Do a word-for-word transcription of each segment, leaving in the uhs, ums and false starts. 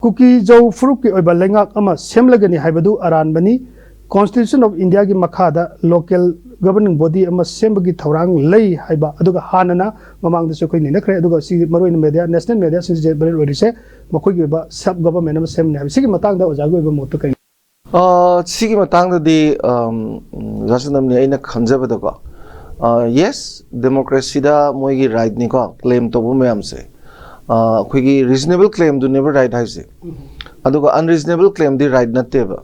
ꯀꯨꯀꯤ ꯖꯧ ꯐꯨꯔꯨꯞꯀꯤ ꯑꯣꯏꯕ ꯂꯩꯉꯥꯛ ꯑꯃ ꯁꯦꯝꯂꯒꯅꯤ ꯍꯥꯏꯕꯗꯨ ꯑꯔꯥꯟꯕꯅꯤ꯫ Constitution of India ꯒꯤ ꯃꯈꯥꯗ local governing body ꯑꯃ ꯁꯦꯝꯕꯒꯤ ꯊꯧꯔꯥꯡ ꯂꯩ ꯍꯥꯏꯕ, ꯑꯗꯨꯒ ꯍꯥꯟꯅꯅ ꯃꯃꯥꯡꯗꯁꯨ ꯑꯩꯈꯣꯏ ꯅꯩꯅꯈ꯭ꯔꯦ, ꯑꯗꯨꯒ ꯁꯤ ꯃꯔꯨꯑꯣꯏꯅ media, national media ꯁꯤꯡꯁꯦ ꯚꯥꯏꯔꯦꯜ ꯑꯣꯏꯔꯤꯁꯦ ꯃꯈꯣꯏꯒꯤ ꯑꯣꯏꯕ sub government ꯑꯃ ꯁꯦꯝꯅꯤ ꯍꯥꯏꯕ꯫ ꯁꯤꯒꯤ ꯃꯇꯥꯡꯗ ꯑꯣꯖꯥꯒꯤ ꯑꯣꯏꯕ ꯃꯣꯠꯇꯨ ꯀꯔꯤ? ꯑ, ꯁꯤꯒꯤ ꯃꯇꯥꯡꯗꯗꯤ, ꯑꯝ, ꯎꯝ, ꯑꯣꯖꯥ ꯁꯅꯝꯅꯤ, ꯑꯩꯅ ꯈꯟꯖꯕꯗꯀꯣ, ꯑ, yes, democracy ꯗ ꯃꯣꯏꯒꯤ right ꯅꯤꯀꯣ, claim ꯇꯧꯕ ꯃꯌꯥꯝꯁꯦ꯫ ꯑ, ꯑꯩꯈꯣꯏꯒꯤ reasonable claim ꯗꯨꯅꯦꯕ right ꯍꯥꯏꯁꯦ꯫ ꯑꯗꯨꯒ unreasonable claim ꯗꯤ right ꯅꯠꯇꯦꯕ꯫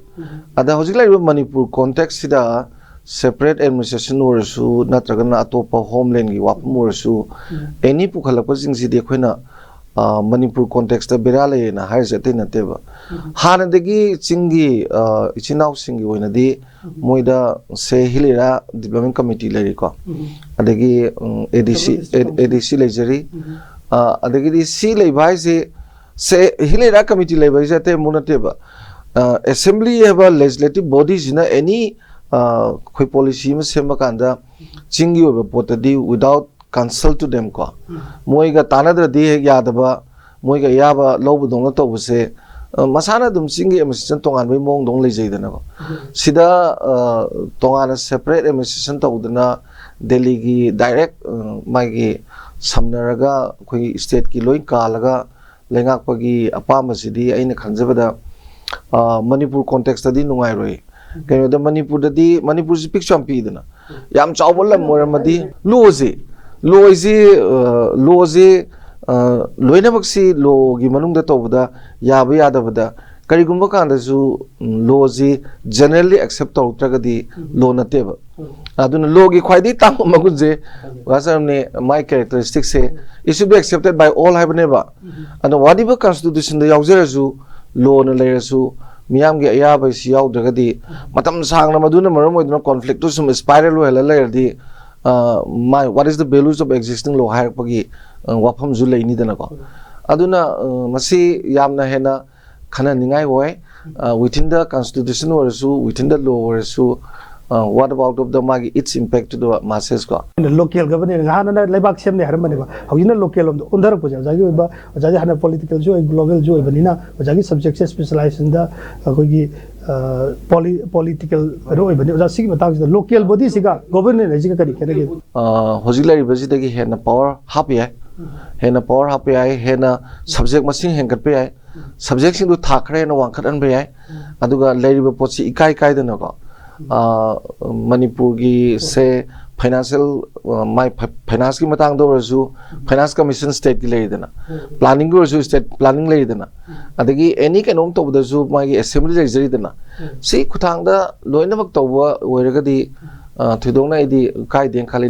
ꯑꯗ ꯍꯧꯖꯤꯛ ꯂꯩꯔꯤꯕ ꯃꯅꯤꯄꯨꯔ context ꯁꯤꯗ separate administration ꯑꯣꯏꯔꯁꯨ, ꯅꯠꯇ꯭ꯔꯒꯅ ꯑꯇꯣꯞꯄ homeland ꯒꯤ ꯋꯥꯐꯝ ꯑꯣꯏꯔꯁꯨ, any ꯄꯨꯈꯠꯂꯛꯄꯁꯤꯡꯁꯤꯗꯤ ꯑꯩꯈꯣꯏꯅ, ꯑ, ꯃꯅꯤꯄꯨꯔ context ꯇ ꯕꯦꯔꯥ ꯂꯩꯌꯦꯅ ꯍꯥꯏꯔꯤꯁꯦ ꯑꯇꯩ ꯅꯠꯇꯦꯕ꯫ ꯍꯥꯟꯅꯗꯒꯤ ꯆꯤꯡꯒꯤ, ꯑ, ꯏꯆꯤꯟ ꯏꯅꯥꯎꯁꯤꯡꯒꯤ ꯑꯣꯏꯅꯗꯤ ꯃꯣꯏꯗ, say, Hill Area Development Committee ꯂꯩꯔꯤꯀꯣ, ꯑꯗꯒꯤ, ꯎꯝ, A D C, Government District Council. A D C ꯂꯩꯖꯔꯤ꯫ ꯑ, ꯑꯗꯒꯤꯗꯤ ꯁꯤ ꯂꯩꯕ ꯍꯥꯏꯁꯦ, say, Hill Area Committee ꯂꯩꯕ ꯍꯥꯏꯁꯦ ꯑꯇꯩ ꯑꯃꯨꯛ ꯅꯠꯇꯦꯕ꯫ ꯑ, assembly ꯍꯥꯏꯕ legislative body ꯁꯤꯅ any, ꯑ, ꯑꯩꯈꯣꯏ policy ꯑꯃ ꯁꯦꯝꯕ ꯀꯥꯟꯗ ꯆꯤꯡꯒꯤ ꯑꯣꯏꯕ ꯄꯣꯠꯇꯗꯤ without consult to them ꯀꯣ, ꯃꯣꯏꯒ ꯇꯥꯟꯅꯗ꯭ꯔꯗꯤ ꯍꯦꯛ ꯌꯥꯗꯕ, ꯃꯣꯏꯒ ꯑꯌꯥꯕ ꯂꯧꯕꯗꯧꯅ ꯇꯧꯕꯁꯦ, ꯑ, ꯃꯁꯥꯅ ꯑꯗꯨꯝ ꯆꯤꯡꯒꯤ administration ꯇꯣꯉꯥꯟꯕꯒꯤ ꯃꯑꯣꯡꯗ ꯑꯃꯨꯛ ꯂꯩꯖꯩꯗꯅꯀꯣ꯫ ꯁꯤꯗ, ꯑ, ꯇꯣꯉꯥꯟꯅ separate administration ꯇꯧꯗꯅ ꯗꯦꯜꯂꯤꯒꯤ direct, ꯑ, ꯃꯥꯒꯤ ꯁꯝꯅꯔꯒ ꯑꯩꯈꯣꯏꯒꯤ state ꯀꯤ ꯂꯣꯏ ꯀꯥꯜꯂꯒ ꯂꯩꯉꯥꯛꯄꯒꯤ ꯑꯄꯥꯝꯕꯁꯤꯗꯤ ꯑꯩꯅ ꯈꯟꯖꯕꯗ, ꯑ, ꯃꯅꯤꯄꯨꯔ context ꯇꯗꯤ ꯅꯨꯡꯉꯥꯏꯔꯣꯏ꯫ ꯀꯩꯅꯣꯗ ꯃꯅꯤꯄꯨꯔꯗꯗꯤ, ꯃꯅꯤꯄꯨꯔꯁꯤ ꯄꯤꯛꯁꯨ ꯌꯥꯝ ꯄꯤꯛꯏꯗꯅ, ꯌꯥꯝ ꯆꯥꯎꯕ ꯂꯝ ꯑꯣꯏꯔꯝꯃꯗꯤ, law ꯁꯤ, law ꯁꯤ, ꯑ, law ꯁꯤ, ꯑ, ꯂꯣꯏꯅꯃꯛꯁꯤ law ꯒꯤ ꯃꯅꯨꯡꯗ ꯇꯧꯕꯗ ꯌꯥꯕ ꯌꯥꯗꯕꯗ, ꯀꯔꯤꯒꯨꯝꯕ ꯀꯥꯟꯗꯁꯨ, ꯎꯝ, law ꯁꯤ generally accept ꯇꯧꯔꯛꯇ꯭ꯔꯒꯗꯤ law ꯅꯠꯇꯦꯕ꯫ ꯑꯗꯨꯅ law ꯒꯤ ꯈ꯭ꯋꯥꯏꯗꯒꯤ ꯇꯥꯡꯕ ꯃꯒꯨꯟꯁꯦ, ꯑꯣꯖꯥ ꯁꯅꯝꯅꯤ, ꯃꯥꯏ characteristic say, it should be accepted by all ꯍꯥꯏꯕꯅꯦꯕ꯫ ꯑꯗꯣ whatever constitution ꯗ ꯌꯥꯎꯖꯔꯁꯨ, law ꯅ ꯂꯩꯔꯁꯨ, ꯃꯤꯌꯥꯝꯒꯤ ꯑꯌꯥꯕꯁꯤ ꯌꯥꯎꯗ꯭ꯔꯒꯗꯤ, ꯃꯇꯝ ꯁꯥꯡꯅ ꯃꯗꯨꯅ ꯃꯔꯝ ꯑꯣꯏꯗꯨꯅ conflict ꯇꯨ ꯁꯨꯝ spiral ꯑꯣꯏꯍꯜꯂ ꯂꯩꯔꯗꯤ, ꯑ, my, what is the values of existing law ꯍꯥꯏꯔꯛꯄꯒꯤ, ꯑ, ꯋꯥꯐꯝꯁꯨ ꯂꯩꯅꯤꯗꯅꯀꯣ꯫ ꯑꯗꯨꯅ, ꯑ, ꯃꯁꯤ ꯌꯥꯝꯅ ꯍꯦꯟꯅ ꯈꯟꯅꯅꯤꯡꯉꯥꯏ ꯑꯣꯏ꯫ ꯑ, within the constitution ꯑꯣꯏꯔꯁꯨ, within the law ꯑꯣꯏꯔꯁꯨ, What about of the ꯃꯥꯒꯤ its impact to the masses ꯀꯣ? ꯂꯣꯀꯦꯜ ꯒꯕꯔꯅꯦꯟꯁ, ꯍꯥꯟꯅꯅ ꯂꯩꯕꯥꯛ ꯁꯦꯝꯅꯤ ꯍꯥꯏꯔꯝꯕꯅꯦꯕ, ꯍꯧꯖꯤꯛꯅ ꯂꯣꯀꯦꯜ ꯂꯣꯝꯗ ꯑꯣꯟꯊꯔꯛꯄꯁꯦ ꯑꯣꯖꯥꯒꯤ ꯑꯣꯏꯕ, ꯑꯣꯖꯥꯗꯤ ꯍꯥꯟꯅ ꯄꯣꯂꯤꯇꯤꯀꯦꯜꯁꯨ ꯑꯣꯏ, ꯒ꯭ꯂꯣꯕꯦꯜꯁꯨ ꯑꯣꯏꯕꯅꯤꯅ ꯑꯣꯖꯥꯒꯤ ꯁꯕꯖꯦꯛꯁꯦ ꯁ꯭ꯄꯦꯁꯦꯂꯥꯏꯖꯦꯁꯟꯗ ꯑꯩꯈꯣꯏꯒꯤ ꯄꯣꯂꯤꯇꯤꯀꯦꯜ ꯀꯩꯅꯣ ꯑꯣꯏꯕꯅꯤ꯫ ꯑꯣꯖꯥ, ꯁꯤꯒꯤ ꯃꯇꯥꯡꯁꯤꯗ ꯂꯣꯀꯦꯜ ꯕꯣꯗꯤꯁꯤꯒ ꯒꯣꯕꯔꯅꯦꯟ ꯍꯥꯏꯁꯤꯒ ꯀꯔꯤ ꯈꯦꯠꯅꯒꯦ? ꯍꯧꯖꯤꯛ ꯂꯩꯔꯤꯕꯁꯤꯗꯒꯤ ꯍꯦꯟꯅ ꯄꯋꯥꯔ ꯍꯥꯞꯄ ꯌꯥꯏ, ꯍꯦꯟꯅ ꯄꯋꯥꯔ ꯍꯥꯞꯄ ꯌꯥꯏ, ꯍꯦꯟꯅ ꯁꯕꯖꯦꯛ ꯃꯁꯤꯡ ꯍꯦꯟꯒꯠꯄ ꯌꯥꯏ, ꯁꯕꯖꯦꯛꯁꯤꯡꯗꯨ ꯊꯥꯛ ꯈꯔ ꯍꯦꯟꯅ ꯋꯥꯡꯈꯠꯍꯟꯕ ꯌꯥꯏ꯫ ꯑꯗꯨꯒ ꯂꯩꯔꯤꯕ ꯄꯣꯠꯁꯤ ꯏꯀꯥꯏ ꯀꯥꯏꯗꯅꯀꯣ, ꯃꯅꯤꯄꯨꯔꯒꯤ ꯁꯦ ꯐꯥꯏꯅꯥꯟꯁꯤꯌꯦꯜ, ꯃꯥꯏ ꯐꯥꯏꯅꯥꯟꯁꯀꯤ ꯃꯇꯥꯡꯗ ꯑꯣꯏꯔꯁꯨ, ꯐꯥꯏꯅꯥꯟꯁ ꯀꯃꯤꯁꯟ ꯁ꯭ꯇꯦꯠꯀꯤ ꯂꯩꯔꯤꯗꯅ, ꯄ꯭ꯂꯥꯅꯤꯡꯒꯤ ꯑꯣꯏꯔꯁꯨ ꯁ꯭ꯇꯦꯠ ꯄ꯭ꯂꯥꯅꯤꯡ ꯂꯩꯔꯤꯗꯅ, ꯑꯗꯒꯤ ꯑꯦꯅꯤ ꯀꯩꯅꯣꯝ ꯇꯧꯕꯗꯁꯨ ꯃꯥꯒꯤ ꯑꯦꯁꯦꯝꯕ꯭ꯂꯤ ꯂꯩꯖꯔꯤꯗꯅ, ꯁꯤ ꯈꯨꯊꯥꯡꯗ ꯂꯣꯏꯅꯃꯛ ꯇꯧꯕ ꯑꯣꯏꯔꯒꯗꯤ ꯊꯣꯏꯗꯣꯛꯅ ꯑꯩꯗꯤ ꯀꯥꯏꯗꯦꯅ ꯈꯜꯂꯤ꯫